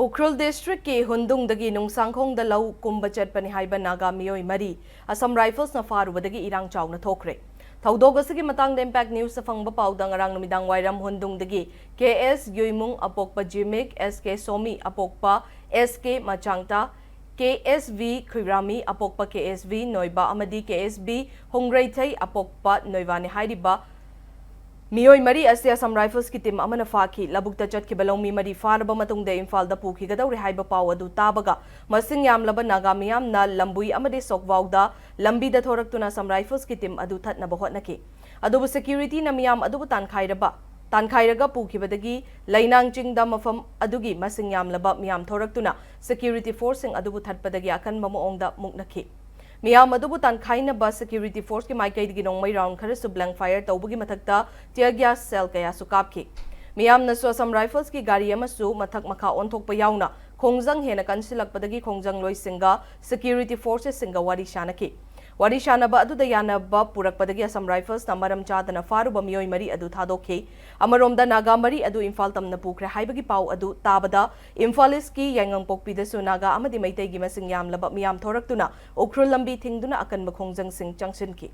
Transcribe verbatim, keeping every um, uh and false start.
ꯎꯈ꯭ꯔꯨꯜ ꯗꯤꯁꯇ꯭ꯔꯤꯛꯀꯤ ꯍꯨꯟꯗꯨꯡꯗꯒꯤ ꯅꯨꯡꯁꯥꯡꯈꯣꯡꯗ ꯂꯧ ꯀꯨꯝꯕ ꯆꯠꯄꯅꯤ ꯍꯥꯏꯕ ꯅꯥꯒꯥ ꯃꯤꯑꯣꯏ ꯃꯔꯤ ꯑꯁꯥꯝ ꯔꯥꯏꯐꯜꯁꯅ ꯐꯥꯔꯨꯕꯗꯒꯤ ꯏꯔꯥꯡ ꯆꯥꯎꯅ ꯊꯣꯛꯈ꯭ꯔꯦ꯫ ꯊꯧꯗꯣꯛ ꯑꯁꯤꯒꯤ ꯃꯇꯥꯡꯗ ꯏꯝꯄꯦꯛ ꯅ꯭ꯌꯨꯁꯇ ꯐꯪꯕ ꯄꯥꯎꯗ ꯉꯔꯥꯡ ꯅꯨꯃꯤꯗꯥꯡ ꯋꯥꯏꯔꯝ ꯍꯨꯟꯗꯨꯡꯗꯒꯤ ꯀꯦ ꯑꯦꯁ ꯌꯨꯏꯃꯨꯡ ꯑꯄꯣꯛꯄ ꯖꯤꯃꯤꯛ, ꯑꯦꯁ ꯀꯦ ꯁꯣꯃꯤ ꯑꯄꯣꯛꯄ ꯑꯦꯁ ꯀꯦ ꯃꯆꯥꯡꯇ, ꯀꯦ ꯑꯦꯁ ꯚꯤ ꯈꯨꯏꯔꯥꯃꯤ ꯑꯄꯣꯛꯄ ꯀꯦ ꯑꯦꯁ ꯚꯤ ꯅꯣꯏꯕ ꯑꯃꯗꯤ ꯀꯦ ꯑꯦꯁ ꯚꯤ ꯍꯣꯡꯒ꯭ꯔꯩꯊꯩ ꯑꯄꯣꯛꯄ ꯅꯣꯏꯕꯥꯅꯤ ꯍꯥꯏꯔꯤꯕ ꯃꯤꯑꯣꯏ ꯃꯔꯤ ꯑꯁꯤ ꯑꯁꯥꯝ ꯔꯥꯏꯐꯜꯁꯀꯤ ꯇꯤꯝ ꯑꯃꯅ ꯐꯥꯈꯤ꯫ ꯂꯧꯕꯨꯛꯇ ꯆꯠꯈꯤꯕ ꯂꯧꯃꯤ ꯃꯔꯤ ꯐꯥꯔꯕ ꯃꯇꯨꯡꯗ ꯏꯝꯐꯥꯜꯗ ꯄꯨꯈꯤꯒꯗꯧꯔꯦ ꯍꯥꯏꯕ ꯄꯥꯎ ꯑꯗꯨ ꯇꯥꯕꯒ ꯃꯁꯤꯡ ꯌꯥꯝꯂꯕ ꯅꯥꯒꯥ ꯃꯤꯌꯥꯝꯅ ꯂꯝꯕꯨꯏ ꯑꯃꯗꯤ ꯁꯣꯛꯋꯥꯎꯗ ꯂꯝꯕꯤꯗ ꯊꯣꯔꯛꯇꯨꯅ ꯑꯁꯥꯝ ꯔꯥꯏꯐꯜꯁꯀꯤ ꯇꯤꯝ ꯑꯗꯨ ꯊꯠꯅꯕ ꯍꯣꯠꯅꯈꯤ꯫ ꯑꯗꯨꯕꯨ ꯁꯦꯀ꯭ꯌꯨꯔꯤꯇꯤꯅ ꯃꯤꯌꯥꯝ ꯑꯗꯨꯕꯨ ꯇꯥꯟꯈꯥꯏꯔꯕ ꯇꯥꯟꯈꯥꯏꯔꯒ ꯄꯨꯈꯤꯕꯗꯒꯤ ꯂꯩꯅꯥꯡ ꯆꯤꯡꯗ ꯃꯐꯝ ꯑꯗꯨꯒꯤ ꯃꯁꯤꯡ ꯌꯥꯝꯂꯕ ꯃꯤꯌꯥꯝ ꯊꯣꯔꯛꯇꯨꯅ ꯁꯦꯀ꯭ꯌꯨꯔꯤꯇꯤ ꯐꯣꯔꯁꯁꯤꯡ ꯑꯗꯨꯕꯨ ꯊꯠꯄꯗꯒꯤ ꯑꯀꯟꯕ ꯃꯑꯣꯡꯗ ꯃꯨꯛꯅꯈꯤ꯫ ꯃꯤꯌꯥꯝ ꯑꯗꯨꯕꯨ ꯇꯥꯟꯈꯥꯏꯅꯕ ꯁꯦꯀ꯭ꯌꯨꯔꯤꯇꯤ ꯐꯣꯔꯁꯀꯤ ꯃꯥꯏꯀꯩꯗꯒꯤ ꯅꯣꯡꯃꯩ ꯔꯥꯎꯟ ꯈꯔꯁꯨ ꯕ꯭ꯂꯦꯡ ꯐꯥꯌꯔ ꯇꯧꯕꯒꯤ ꯃꯊꯛꯇ ꯇꯤꯌꯔ ꯒ꯭ꯌꯥꯁ ꯁꯦꯜ ꯀꯌꯥꯁꯨ ꯀꯥꯞꯈꯤ꯫ ꯃꯤꯌꯥꯝꯅꯁꯨ ꯑꯁꯥꯝ ꯔꯥꯏꯐꯜꯁꯀꯤ ꯒꯥꯔꯤ ꯑꯃꯁꯨ ꯃꯊꯛ ꯃꯈꯥ ꯑꯣꯟꯊꯣꯛꯄ ꯌꯥꯎꯅ ꯈꯣꯡꯖꯪ ꯍꯦꯟꯅ ꯀꯟꯁꯤꯜꯂꯛꯄꯗꯒꯤ ꯈꯣꯡꯖꯪꯂꯣꯏꯁꯤꯡꯒ ꯁꯦꯀ꯭ꯌꯨꯔꯤꯇꯤ ꯐꯣꯔꯁꯦꯁꯁꯤꯡꯒ ꯋꯥꯔꯤ ꯁꯥꯅꯈꯤ꯫ ꯋꯥꯔꯤ ꯁꯥꯅꯕ ꯑꯗꯨꯗ ꯌꯥꯅꯕ ꯄꯨꯔꯛꯄꯗꯒꯤ ꯑꯁꯥꯝ ꯔꯥꯏꯐꯜꯁꯅ ꯃꯔꯝ ꯆꯥꯗꯅ ꯐꯥꯔꯨꯕ ꯃꯤꯑꯣꯏ ꯃꯔꯤ ꯑꯗꯨ ꯊꯥꯗꯣꯛꯈꯤ꯫ ꯑꯃꯔꯣꯝꯗ ꯅꯥꯒꯥ ꯃꯔꯤ ꯑꯗꯨ ꯏꯝꯐꯥꯜ ꯇꯝꯅ ꯄꯨꯈ꯭ꯔꯦ ꯍꯥꯏꯕꯒꯤ ꯄꯥꯎ ꯑꯗꯨ ꯇꯥꯕꯗ ꯏꯝꯐꯥꯜ ꯏꯁꯀꯤ ꯌꯥꯏꯉꯪꯄꯣꯛꯄꯤꯗꯁꯨ ꯅꯥꯒꯥ ꯑꯃꯗꯤ ꯃꯩꯇꯩꯒꯤ ꯃꯁꯤꯡ ꯌꯥꯝꯂꯕ ꯃꯤꯌꯥꯝ ꯊꯣꯔꯛꯇꯨꯅ ꯎꯈ꯭ꯔꯨꯜ ꯂꯝꯕꯤ ꯊꯤꯡꯗꯨꯅ ꯑꯀꯟꯕ ꯈꯣꯡꯖꯪꯁꯤꯡ ꯆꯪꯁꯤꯟꯈꯤ꯫